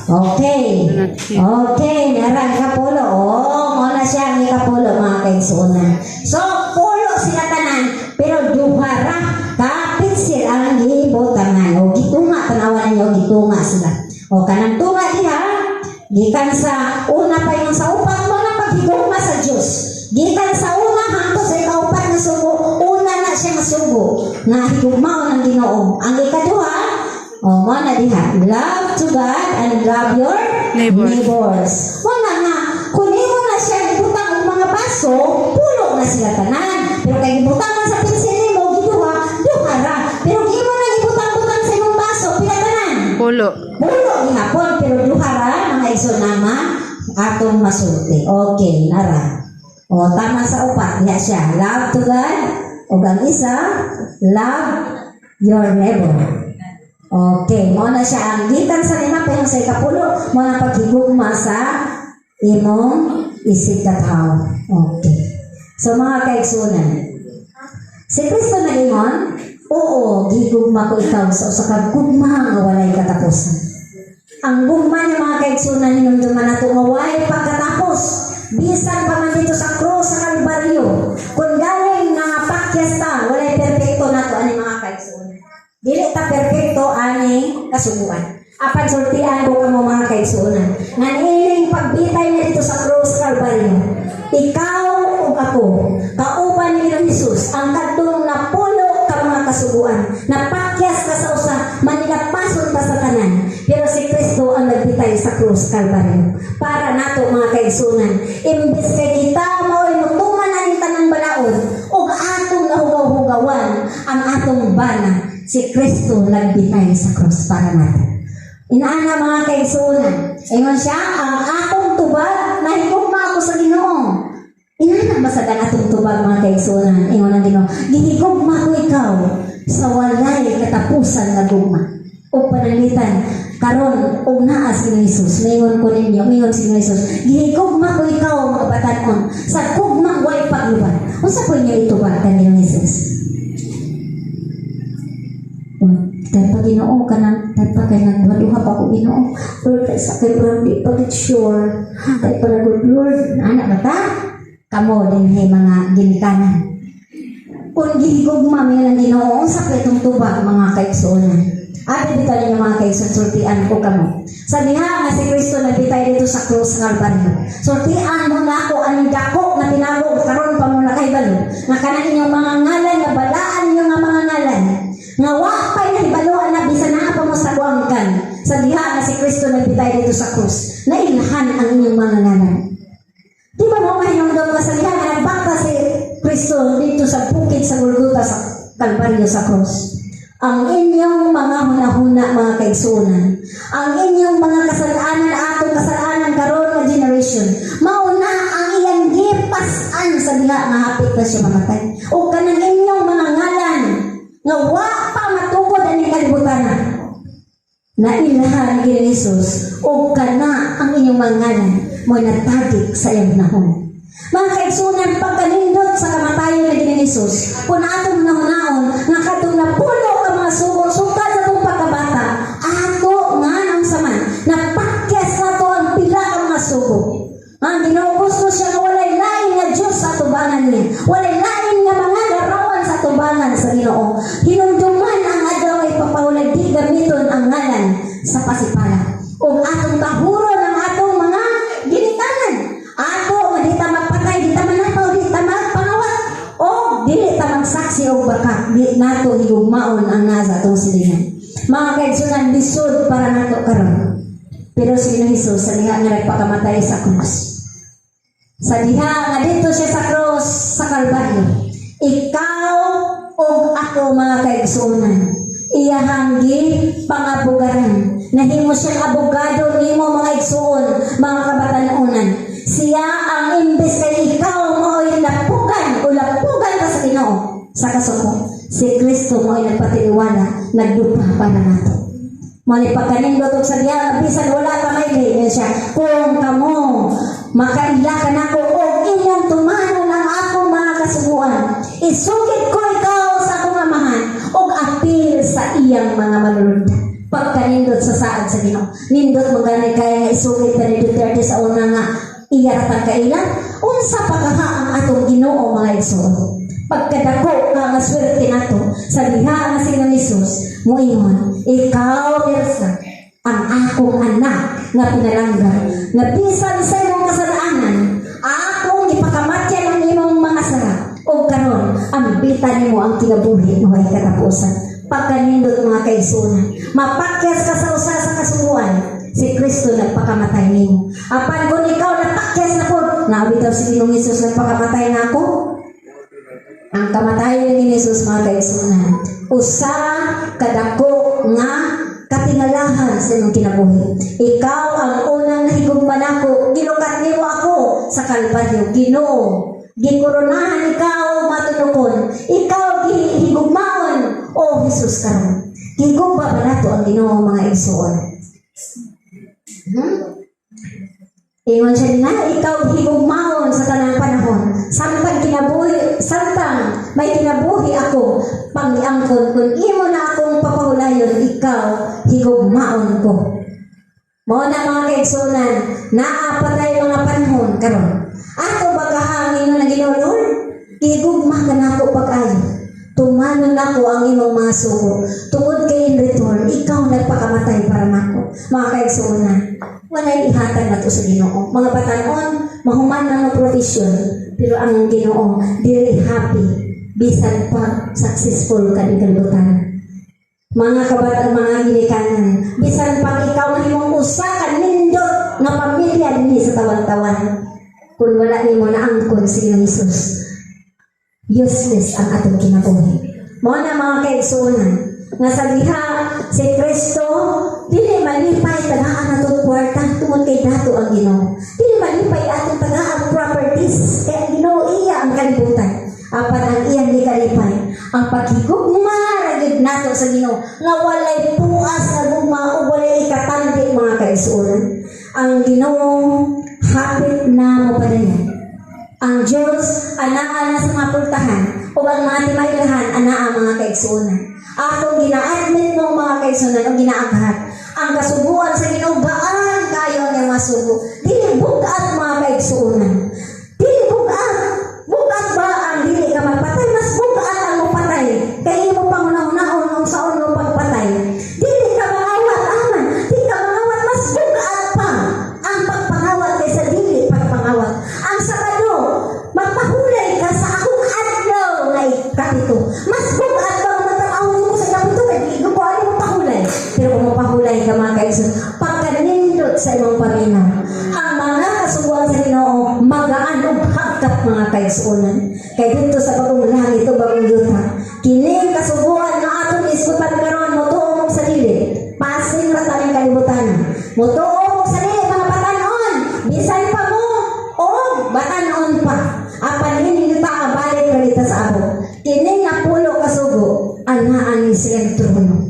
Okay. Do not kill. Okay, narang kapulo. Oh, mao na siya ang ikapulo, mga kaigsuonan. So, pulo sila tanan, pero duha ra ka pitsil ang gibutangan. O gitunga, tanawan ninyo, gitunga sila. O kanang tunga diha, gikan sa una pa yung sa upat mo na paghigugma sa Dios. Gikan sa una hangtod sa ikaupat nga sugo, una na siya masugo nga higugmaon ang Ginoo. Ang ikaduha, oh, mo na diha. Love to God and love your neighbors. Neighbors. Mo na nga, kung imo na siya ibutang og mga baso, pulo na sila tanan. Pero kay ibutang man sa pitsil nimo, giduha, duha ra. Pero kung imo na ibutang-butang sa imong baso, pila tanan? Pulo. Pulo gihapon, pero duha ra, mga igsoon, atong masulti. Okay, nara. O, tama sa upat. Diha siya. Love to God. O ang isa, love your neighbor. Okay, mao na siya ang gikan sa lima pero sa ikapulo, mao na paghigugma sa imong isigkatawo. Okay. So mga kaigsuonan, si Kristo nag-ingon, "Oo, gigugma ko ikaw sa usa ka gugma nga walay katapusan." Ang gugma niya, mga kaigsuonan, hinumduman nato nga walay pagkatapos. Bisan pa man dito sa krus sa Kalbaryo, kung galing nga pakyas ta, walay perpekto nato ani, mga kaigsuonan. Dili ta perpekto ani kasuguan. Apan sultian ko kamo, mga kaigsuonan, nga niining pagbitay niya dito sa krus Kalbaryo, ikaw ug ako, kauban ni Ginoong Jesus, ang kadtong napulo ka mga kasuguan, napakyas ka sa usa, manilapason ta sa tanan. Pero si Kristo ang nagbitay sa krus Kalbaryo. Para nato, mga kaigsuonan, imbes kay kita mao'y mutuman aning tanang balaod, ug atong nahugaw-hugawan ang atong bana, si Kristo nagbitay sa krus para nato. Inaana, mga kaigsuonan, ingon siya, ang akong tubag, nahigugma ako sa Ginoo. Inana ba sa atong tubag, mga kaigsuonan? Ingon ang Ginoo, "Gihigugma ko ikaw sa walay katapusan na gugma." O pananglitan, karon og naa si Jesus, maingon ko ninyo, maingon si Jesus, "Gihigugma ko ikaw, mga batanon, sa gugmang way paglubad." Unsa po inyo itubag kan Ginoong Jesus? Dahil pa Ginoo ka na, dahil pa kay nagduha pa ko, Ginoo. Lord, kay sa kay bro, di pa gid sure. Kay para good Lord, anak ba ta? Kamo din hey mga ginikanan. Kung gihigugma mi ng Ginoo, unsa kay itong tubag, mga kaigsuonan? Abi bitaw ninyo, mga kaigsoon, sultian ko kamo. Sa diha nga si Kristo nagbitay dito sa krus ng Kalbaryo. Sultian mo na ako ang dako nga tinago karon pa mo nakahibalo. Nga kanang inyong mga ngalan nga balaan ninyo nga mga ngalan. Nga wa pa'y nahibaluan na bisan naa pa mo sa buangkan. Sa diha nga si Kristo nagbitay dito sa krus. Nailhan ang inyong mga ngalan. Di ba mo mahinumdum nga sa diha nga nagbakta si Kristo dito sa bukid sa Golgota sa Kalbaryo sa krus? Ang inyong mga hunahuna, mga kaigsuonan, ang inyong mga kasalanan, atong kasalanan karon nga generation, mauna ang iyang gipas-an sa diha nga hapit na siya mamatay. O kanang inyong mga ngalan, nga wa pa matukod ang kalibutan, na ilhan ni Jesus, o kana ang inyong mga ngalan, mo natagik sa iyang nahom. Mga kaigsunan, pagkanindot sa kamatayon na ni Jesus, kung atong nahunaon, nga katong napulo ka mga sugo, sukad sa atong pagkabata, ato nga nang saman, napakyas nato ang pila ka mga sugo. Ang Ginoo, gusto siya nga walay lain nga Diyos sa tubangan niya. Walay lain nga mga larawan sa tubangan sa Ginoo. Hinumduman ang adlaw ay papahulay, di gamiton ang ngalan sa pasipala. Ug atong tahuron ang atong mga ginikanan. Ato nga di ta magpatay, di ta manakaw, di ta magpangawat. O dili ta magsaksi og baka di nato higugmaon ang nasa atong silingan. Mga kaigsunan, lisod para nato karon. Pero si Ginoong Jesus, sa diha nga nagpakamatay sa krus, sa diha nga dito siya sa cross sa Kalbaryo, ikaw ug ako, mga kaigsunan, iyahang pangabugaran. Nahimo siyang abogado nimo, mga igsuon, mga kabatanunan. Siya ang imbes kay ikaw mao'y lapugan o lapugan ka sa Ginoo sa kasuko, si Kristo mo'y nagpatiliwala, nagdupa para nato. Mao ni pagkanindot og sa diha nga bisan wala ka may niya siya, kung kamo makaila ka nako og inyong tumanon ang akong mga kasuguan, isugid ko ikaw sa akong Amahan og apil sa iyang mga manulundan. Pagkanindot sa saad sa Ginoo. Nindot mo gani kaya nga isugid ka ni Duterte sa una nga iya ratang kaila. Unsa pa kaha ang atong Ginoo, mga igsoon? Pagkadako nga nga swerte nato sa diha nga si Ginoong Jesus moingon, "Ikaw, Mirza, ang akong anak nga pinalangga, nga bisan sa imong kasalanan, akong ipakamatyan ang imong mga sala, ug karon ambita nimo ang kinabuhi nga way katapusan." Pagkanindot, mga kaigsunan, mapakyas ka sa usa sa kasuguan, si Kristo nagpakamatay nimo. Apan kung ikaw napakyas na pod, nabitaw si Ginoong Hesus nagpakamatay na ako. Ang kamatayon ni Jesus, mga kaigsunan, usa kadako nga katingalahan sa imong kinabuhi. Ikaw ang unang nahigugma nako, gilukat nimo ako sa Kalbaryo, Ginoo. Gikoronahan ikaw matunukon, ikaw gihigugmaon, o Jesus karon. Gigugma ba nato ang Ginoo, mga igsuon? Ingon siya na, ikaw higugmaon sa tanang panahon. Samtang kinabuhi, samtang may kinabuhi ako, panggiangkon kung imo na akong papahulayon, ikaw higugmaon ko. Mao na, mga kaigsunan, naa pa tay mga panahon karon. Ato ba kahangin na Ginoo, "Lord, gigugma ka nako pag-ayo. Tumanon nako ang imong mga sugo. Tungod kay in return, ikaw nagpakamatay para nako." Mga kaigsunan, walay ihatag nato sa Ginoo. Mga batanon, mahuman man ang profesyon, pero ang Ginoo dili happy bisan pa successful ka ning kalibutan. Mga kabataan, mga ginikanan, bisan pa ikaw mahimong usa ka nindot nga pamilya dinhi sa Tawan-tawan, kung wala nimo naangkon si Ginoong Hesus, useless ang atong kinabuhi. Mao na, mga kaigsuonan, nga sa diha si Kristo dili malipay tagaan atong kwarta tungod kay dato ang Ginoo. Dili malipay atong tagaan properties kay ang Ginoo iya ang kalibutan. Apan ang iyang gikalipay ang paghigugma ra gyud nato sa Ginoo nga walay puas nga gugma o walay ikatandi, mga kaigsuonan. Ang Ginoo hapit na mopadayon. Ang Diyos anaa na sa mga pultahan o ang mga timaylahan anaa, mga kaigsuonan. Akong gina-admit mo, mga kaigsuonan, o ginaaghat. Ang kasuguan sa Ginoo, gaan kayo ang mga sugo. Dili bugat, mga kaigsuonan. Dili bugat. Bugat ba ang dili ka magpatay? Mas bugat ang mopatay. Kay imo pangunahunaon ang saon mo pagpatay. Dili ka mangawat, aman. Dili ka mangawat, mas bugat pa ang pagpangawat kaysa dili pagpangawat. Ang Sabado, magpahulay ka sa akong adlaw nga ikapito. Mas bugat ba ang magtrabaho mo sa ikapito kay di ko ano mo pahulay? Pero kung mapahulay ka, mga kaigsoon, pagkanindot sa imong paminaw. Ang mga kasuguan sa Ginoo magaan ug hagkat, mga kaigsuonan. Kay dito sa bagong langit o bagong yuta, kining kasuguan nga atong isgutan karon, motuo mong sa dili. Passing ra taning kalibutan. Motuo mong sa dili, mga batanon, bisan pa mo o batanon pa. Apan hindi ta balik ra kita sa abo. Kining napulo ka sugo, anaa ni siyang trono.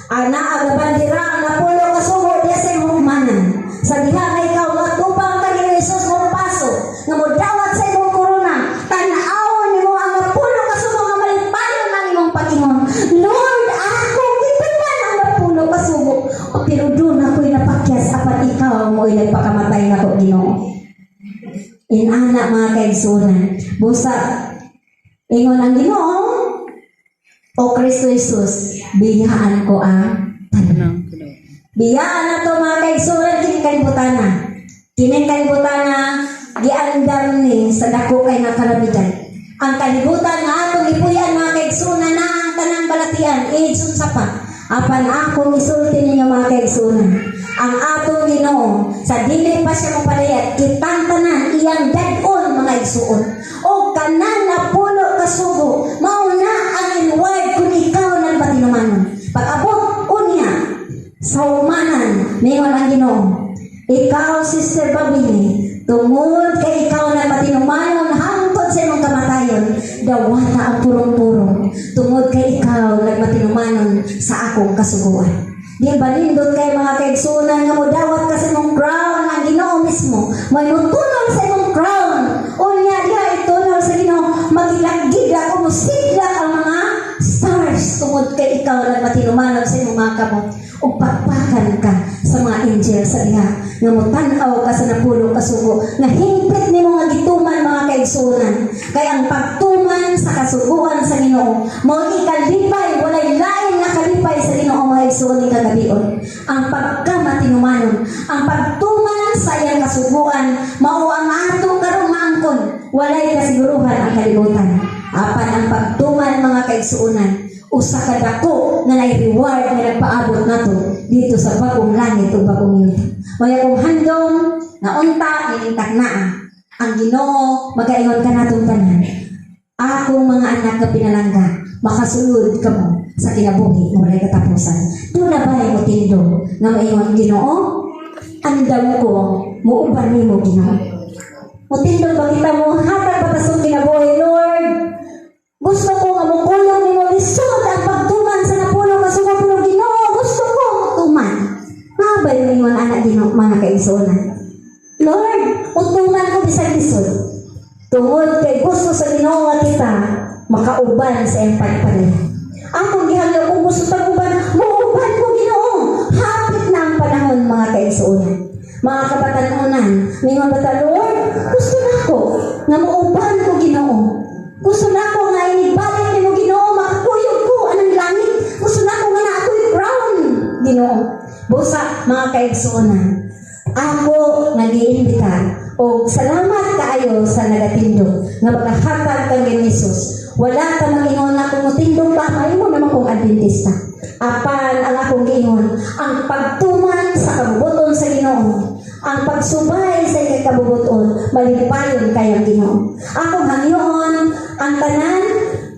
Ana ang bandera ang napulo ka sugo diya sa imong humanan. Sa diha nga ikaw matubang kay Jesus mo paso nga modawat sa Inana, mga kaigsunan. Busa, ingon ang Ginoo, "O Kristo Jesus, biyaan ko ang tanan." Biyaan na to, mga kaigsunan, kini kalibutana. Kining kalibutana, giandam ni sa dako kay nga kalamidad. Ang kalibutan nga atong gipuy-an, mga kaigsunan, na ang tanang balatian, age unsa pa. Apan akong isulti ninyo, mga kaigsunan, ang atong Ginoo sa dili pa siya mopadayag, kitang tanan iyang dad-on, mga igsuon. O kanang napulo ka sugo, mao na ang reward kung ikaw nagmatinumanon. Pag-abot unya sa umanan, ningon ang Ginoo, "Ikaw, Sister Babini, tungod kay ikaw nagmatinumanon hangtod sa imong kamatayon, dawata ang purong-purong tungod kay ikaw nagmatinumanon sa akong kasuguan." Di ba nindot kay, mga kaigsunan, nga modawat ka sa imong crown, ang Ginoo mismo may mutunol sa imong crown? Unya diha itunol sa Ginoo, magilagig o musidlak ang mga stars tungod kay ikaw nagmatinumanon sa imong mga kamot, ug pakpakan ka sa mga angel sa diha nga motan-aw ka sa napulo ka sugo nga hingpit nimo nga gituman, mga kaigsunan, kay ang pagtuman sa kasuguan sa Ginoo mao ikalipay. Walay lain nga kalipay sa Ginoo, mga igsuon, ni kagabion. Ang pagkamatinumanon, ang pagtuman sa iyang kasuguan, mao ang ato karong maangkon. Walay kasiguruhan ang kalibutan, apan ang pagtuman, mga kaigsuonan, usa ka dako nga nay reward nga nagpaabot nato dito sa bagong langit ug bagong yuta. Mao akong handom nga unta ninintak naa ang Ginoo magaingon kanatong tanan, "Akong mga anak nga pinalangga, makasulod kamo sa kinabuhi nga walay katapusan." Duna ba mo tindog nga maingon, "Ginoo, andam ko muuban nimo, Ginoo"? Mutindog ba kita, mo hatag ba ta kinabuhi, "Lord, gusto ko nga mukuyog nimo, lisod ang pagtuman sa napulo ka sugo, pero Ginoo, gusto ko tuman"? Mabay mo ingon anak, Ginoo, mga kaigsuonan? "Lord, utuman ko bisag lisod." Tungod kay gusto sa Ginoo nga kita makauban sa iyang pagpadala. Akong gihangyo, kung gusto tag uban, muuban ko, Ginoo. Hapit na ang panahon, mga kaigsuonan. Mga kabatanunan, mingon ba ta, "Lord, gusto na ako nga muuban ko, Ginoo. Gusto na ako nga inibalik nimo, Ginoo, makakuyog ko anang langit. Gusto na ako nga na ako'y crown, Ginoo." Busa, mga kaigsuonan, ako nagiimbita o salamat kaayo sa nagatindog nga magahatag kang Jesus. Wala ka mag-ingon na kung mutindog ka, mahimo naman kong Adventista. Apan ang akong giingon, ang pagtuman sa kabubuton sa Ginoo, ang pagsubay sa iyang kabubuton, malipayon kayang Ginoo. Akong hangyoon ang tanan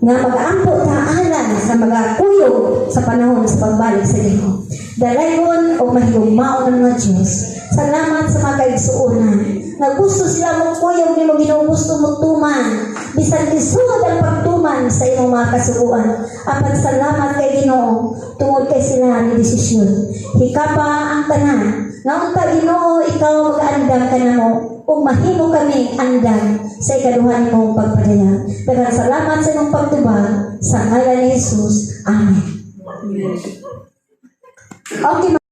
nga mag-aampo ta alang sa magakuyog sa panahon sa pagbalik sa Ginoo. Dalaygon o mahigugmaon ng mga Diyos. Salamat sa mga kaigsuonan nga gusto sila mo kuyog nimo, Ginoo, gusto mo tuman. Bisan lisod ang pagtuman sa imong mga kasuguan. Apan salamat kay Ginoo tungod kay sila ni desisyon. Hikapa ang tanan. Nga unta, Ginoo, ikaw mag-andam ka namo ug mahimo kami andam sa ikaduha nimong pagpadayag. Daghang salamat sa imong pagtubag sa ngalan ni Jesus. Amen. Amen. Okay.